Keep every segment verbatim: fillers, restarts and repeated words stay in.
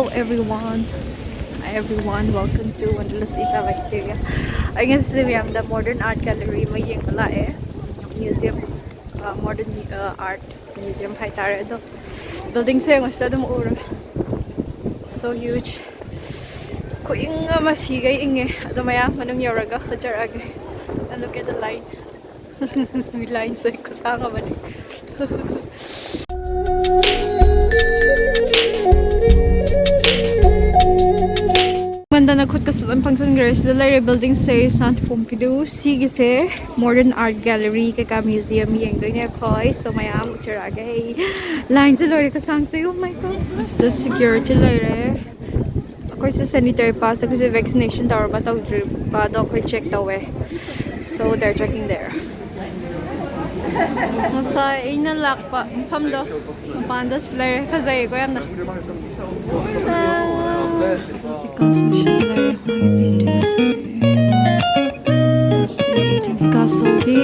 Hello everyone. Hi everyone, welcome to Wanderlust Ita Visalia. ꯑꯩ ꯉꯁꯤꯁꯦ ꯃꯌꯥꯝꯗ modern art gallery ꯑꯃ ꯌꯦꯡꯕ ꯂꯥꯛꯑꯦ꯫ Museum, uh, modern, uh, art museum ꯍꯥꯏꯇꯥꯔꯦ꯫ ꯑꯗꯣ buildingꯁꯦ ꯌꯦꯡꯉꯣ, ꯁꯤꯗ ꯑꯗꯨꯝ ꯎꯔꯦ꯫ So huge. ꯈꯨꯏꯪ ꯑꯃ, ꯁꯤꯒꯩ ꯏꯪꯉꯦ꯫ ꯑꯗꯣ ꯃꯌꯥꯝ ꯃꯅꯨꯡ ꯌꯧꯔꯒ ꯐꯖꯔꯛꯑꯒꯦ꯫ And look at the line. Lineꯁꯦ ꯈꯨꯁꯥꯡ ꯑꯃꯅꯤ꯫ ꯃꯟꯗꯅ ꯈꯨꯠꯀꯁꯨ ꯂꯣꯏ ꯄꯪꯁꯤꯟꯈ꯭ꯔꯦ꯫ ꯁꯤꯗ ꯂꯩꯔꯦ buildingꯁꯦ, Centre Pompidou꯫ ꯁꯤꯒꯤꯁꯦ modern art gallery ꯀꯩꯀꯥ museum ꯌꯦꯡꯗꯣꯏꯅꯦ ꯑꯩꯈꯣꯏ꯫ So ꯃꯌꯥꯝ ꯎꯆꯔꯛꯑꯒꯦ꯫ Lineꯁꯦ ꯂꯣꯏꯔꯦ ꯈꯨꯁꯥꯡꯁꯦ꯫ Oh my God. ꯁꯤꯗ security ꯂꯩꯔꯦ꯫ ꯑꯩꯈꯣꯏꯁꯦ sanitary pass, ꯑꯩꯈꯣꯏꯁꯦ vaccination ꯇꯧꯔꯕ ꯇꯧꯗ꯭ꯔꯤꯕ ꯑꯗꯣ ꯑꯩꯈꯣꯏ check ꯇꯧꯋꯦ꯫ So they're checking there. ꯉꯁꯥꯏ ꯑꯩꯅ ꯂꯥꯛꯄ ꯃꯐꯝꯗꯣ ꯃꯄꯥꯟꯗꯁꯨ ꯂꯩꯔꯦ꯫ ꯐꯖꯩꯌꯦꯀꯣ ꯌꯥꯝꯅ꯫ Picassoꯁꯨ ꯂꯩꯔꯦ, ꯃꯥꯒꯤ paintingꯁꯦ꯫ ꯁꯤ Picassoꯒꯤ,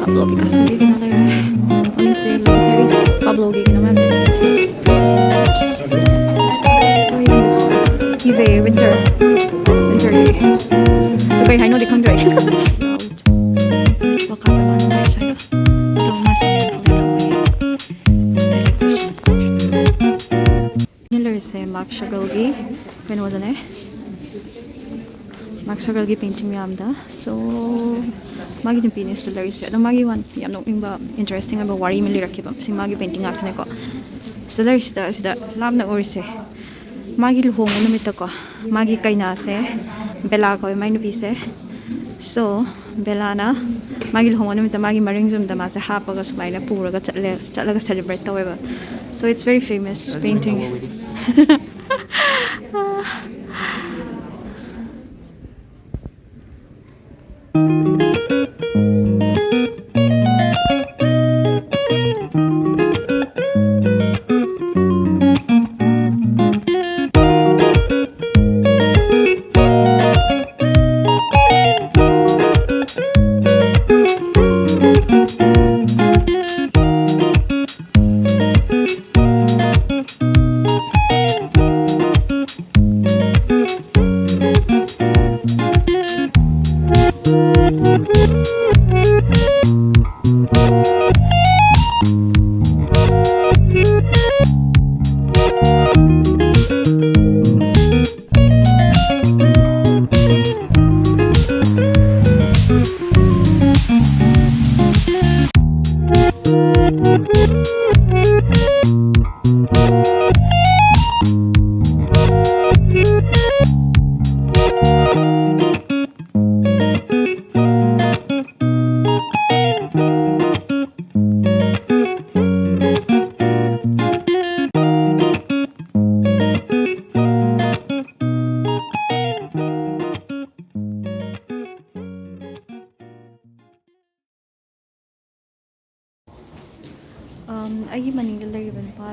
Pablo Picassoꯒꯤ ꯀꯩꯅꯣ ꯂꯩꯔꯦ꯫ ꯑꯅꯤꯁꯦ ꯂꯩꯇꯔꯤ꯫ Pabloꯒꯤ ꯀꯩꯅꯣ ꯃꯌꯥꯝ ꯂꯩꯔꯦ꯫ So, ꯌꯦꯡꯕꯁꯨ ꯀꯤꯖꯩꯌꯦ winter, winterꯒꯤ꯫ ꯑꯗꯨ ꯀꯩ ꯍꯥꯏꯅꯣꯗꯤ ꯈꯪꯗ꯭ꯔꯦ ꯑꯩ꯫ Wakanda ꯃꯥꯅ ꯂꯩꯔꯤꯁꯦ ꯍꯥꯏꯕ꯫ So, ꯃꯥꯁꯦ ꯑꯩꯅ ꯂꯩꯔꯤꯁꯦ Marc Chagallꯒꯤ ꯀꯩꯅꯣꯗꯅꯦ, Marc Chagallꯒꯤ painting ꯃꯌꯥꯝꯗ꯫ So, ꯃꯥꯒꯤ ꯅꯨꯄꯤꯅꯦ ꯁꯤꯗ ꯂꯩꯔꯤꯁꯦ꯫ ꯑꯗꯣ ꯃꯥꯒꯤ one ꯌꯥꯝ ꯅꯣꯛꯅꯤꯡꯕ, interesting ꯑꯣꯏꯕ ꯋꯥꯔꯤ ꯑꯃ ꯂꯤꯔꯛꯀꯦꯕ꯫ ꯁꯤ ꯃꯥꯒꯤ painting ꯉꯥꯛꯇꯅꯦꯀꯣ꯫ ꯁꯤꯗ ꯂꯩꯔꯤꯁꯤꯗ, ꯁꯤꯗ ꯂꯥꯞꯅ ꯎꯔꯤꯁꯦ ꯃꯥꯒꯤ ꯂꯨꯍꯣꯡꯕ ꯅꯨꯃꯤꯠꯇꯀꯣ, ꯃꯥꯒꯤ ꯀꯩꯅꯥꯁꯦ Bella ꯀꯧꯋꯦ ꯃꯥꯏ ꯅꯨꯄꯤꯁꯦ꯫ So, Bellaꯅ ꯃꯥꯒꯤ ꯂꯨꯍꯣꯡꯕ ꯅꯨꯃꯤꯠꯇ ꯃꯥꯒꯤ ꯃꯔꯤꯡ ꯌꯨꯝꯗ ꯃꯥꯁꯦ ꯍꯥꯞꯄꯒ ꯁꯨꯃꯥꯏꯅ ꯄꯨꯔꯒ ꯆꯠꯂꯦ, ꯆꯠꯂꯒ celebrate ꯇꯧꯋꯦꯕ꯫ So it's very famous painting.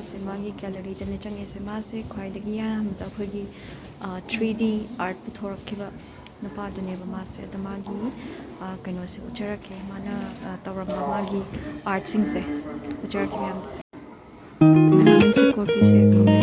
ꯁꯦ ꯃꯥꯒꯤ ꯒꯦꯂꯔꯤꯗꯅꯦ ꯆꯪꯉꯤꯁꯦ꯫ ꯃꯥꯁꯦ ꯈ꯭ꯋꯥꯏꯗꯒꯤ ꯑꯍꯥꯟꯕꯗ ꯑꯩꯈꯣꯏꯒꯤ ꯊ꯭ꯔꯤ ꯗꯤ ꯑꯥꯔꯠ ꯄꯨꯊꯣꯔꯛꯈꯤꯕ ꯅꯨꯄꯥꯗꯨꯅꯦꯕ ꯃꯥꯁꯦ꯫ ꯑꯗꯣ ꯃꯥꯒꯤ ꯑ, ꯀꯩꯅꯣꯁꯦ ꯎꯠꯆꯔꯛꯀꯦ꯫ ꯃꯥꯅ ꯑ, ꯇꯧꯔꯝꯕ ꯃꯥꯒꯤ ꯑꯥꯔꯠꯁꯤꯡꯁꯦ ꯎꯠꯆꯔꯛꯀꯦ ꯃꯌꯥꯝꯗ꯫ ꯃꯥꯒꯤꯁꯦ ꯀꯣꯐꯤꯁꯦ ꯀꯧꯋꯦ꯫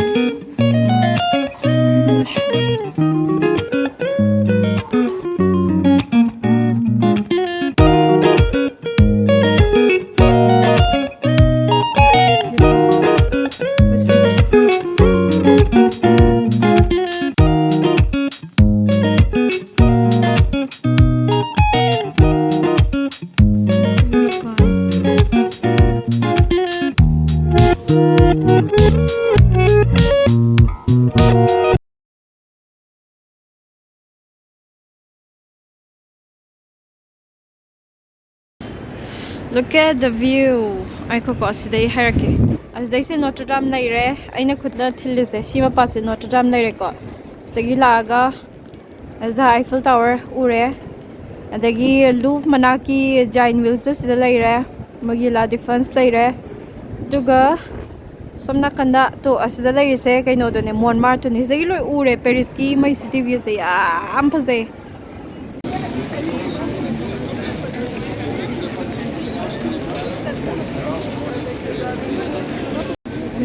Look at the view. ꯑꯩꯈꯣꯀꯣ ꯁꯤꯗꯩ ꯍꯥꯏꯔꯛꯀꯦ꯫ ꯑꯁꯤꯗꯩꯁꯦ ꯅꯣꯇ꯭ꯔ ꯗꯥꯝ ꯂꯩꯔꯦ꯫ ꯑꯩꯅ ꯈꯨꯠꯅ ꯊꯤꯜꯂꯤꯁꯦ ꯁꯤ ꯃꯄꯥꯁꯦ ꯅꯣꯇ꯭ꯔ ꯗꯥꯝ ꯂꯩꯔꯦꯀꯣ꯫ ꯁꯤꯗꯒꯤ ꯂꯥꯛꯑꯒ ꯑꯁꯤꯗ ꯑꯥꯏꯐꯦꯜ ꯇꯥꯋꯔ ꯎꯔꯦ꯫ ꯑꯗꯒꯤ ꯂꯨꯚ ꯃꯅꯥꯛꯀꯤ ꯖꯥꯏꯟ ꯋꯤꯜꯁꯇꯨ ꯁꯤꯗ ꯂꯩꯔꯦ꯫ ꯃꯣꯏꯒꯤ ꯂꯥ ꯗꯤꯐꯦꯟꯁ ꯂꯩꯔꯦ꯫ ꯑꯗꯨꯒ ꯁꯣꯝ ꯅꯥꯀꯟꯗ ꯇꯣ ꯑꯁꯤꯗ ꯂꯩꯔꯤꯁꯦ ꯀꯩꯅꯣꯗꯨꯅꯦ, ꯃꯣꯟꯃꯥꯔꯠꯇꯨꯅꯦ꯫ ꯁꯤꯗꯒꯤ ꯂꯣꯏ ꯎꯔꯦ꯫ ꯄꯦꯔꯤꯁꯀꯤ ꯃꯩ ꯁꯤꯇꯤ ꯚ꯭ꯌꯨꯁꯦ ꯌꯥꯝ ꯐꯖꯩ꯫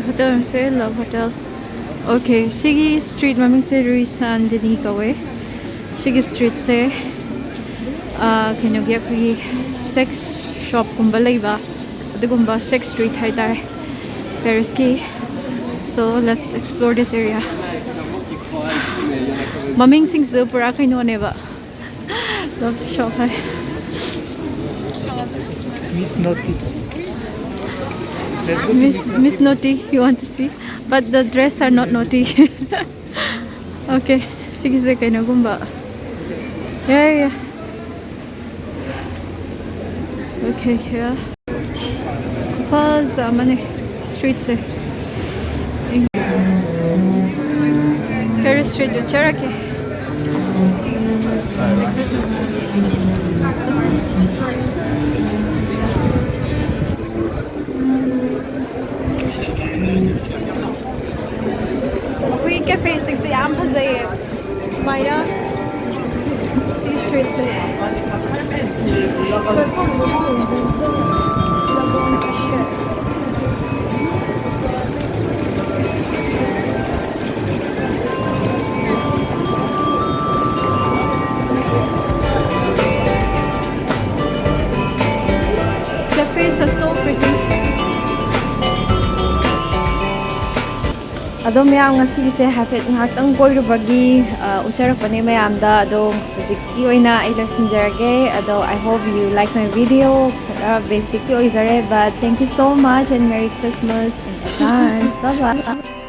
ꯍꯣꯇꯦꯜꯁꯦ ꯂꯚ ꯍꯣꯇꯦꯜ꯫ ꯑꯣꯀꯦ, ꯁꯤꯒꯤ ꯁ꯭ꯇ꯭ꯔꯤꯠ ꯃꯃꯤꯡꯁꯦ ꯔꯨꯏ ꯁꯥꯟ ꯗꯦꯅꯤ ꯀꯧꯋꯦ꯫ ꯁꯤꯒꯤ ꯁ꯭ꯇ꯭ꯔꯤꯠꯁꯦ, ꯑ, ꯀꯩꯅꯣꯒꯤ ꯑꯩꯈꯣꯏꯒꯤ ꯁꯦꯛꯁ ꯁꯣꯞꯀꯨꯝꯕ ꯂꯩꯕ ꯑꯗꯨꯒꯨꯝꯕ ꯁꯦꯛꯁ ꯁ꯭ꯇ꯭ꯔꯤꯠ ꯍꯥꯏꯇꯥꯔꯦ ꯄꯦꯔꯤꯁꯀꯤ꯫ So let's explore this area. ꯃꯃꯤꯡꯁꯤꯡꯁꯨ ꯄꯨꯔꯥ ꯀꯩꯅꯣꯅꯦꯕ꯫ Love shop high. Miss Naughty. Let's go to Miss, Miss Naughty, you want to see? But the dress are not naughty. Okay, ꯁꯤꯒꯤꯁꯦ ꯀꯩꯅꯣꯒꯨꯝꯕ꯫ Yeah, yeah. Okay, yeah. ꯐꯖ ꯑꯃꯅꯤ ꯁ꯭ꯇ꯭ꯔꯤꯠꯁꯦ꯫ ꯀꯔꯤ street ꯎꯠꯆꯔꯛꯀꯦ? ꯀꯦꯐꯦꯁꯤꯡꯁꯦ ꯌꯥꯝ ꯐꯖꯩꯌꯦ꯫ ꯁꯨꯃꯥꯏꯅ ꯁꯤ ꯁ꯭ꯇ꯭ꯔꯤꯠꯁꯦ꯫ Cafes are so pretty. ꯑꯗꯣ ꯃꯌꯥꯝ, ꯉꯁꯤꯒꯤꯁꯦ ꯍꯥꯏꯐꯦꯠ ꯉꯥꯏꯍꯥꯛꯇꯪ ꯀꯣꯏꯔꯨꯕꯒꯤ, ꯑ, ꯎꯠꯆꯔꯛꯄꯅꯦ ꯃꯌꯥꯝꯗ꯫ ꯑꯗꯣ ꯍꯧꯖꯤꯛꯀꯤ ꯑꯣꯏꯅ ꯑꯩ ꯂꯣꯏꯁꯤꯟꯖꯔꯒꯦ꯫ ꯑꯗꯣ I hope you like my video. ꯈꯔ ꯕꯦꯁꯤꯛꯇꯤ ꯑꯣꯏꯖꯔꯦ, but thank you so much and Merry Christmas in advance. Bye bye.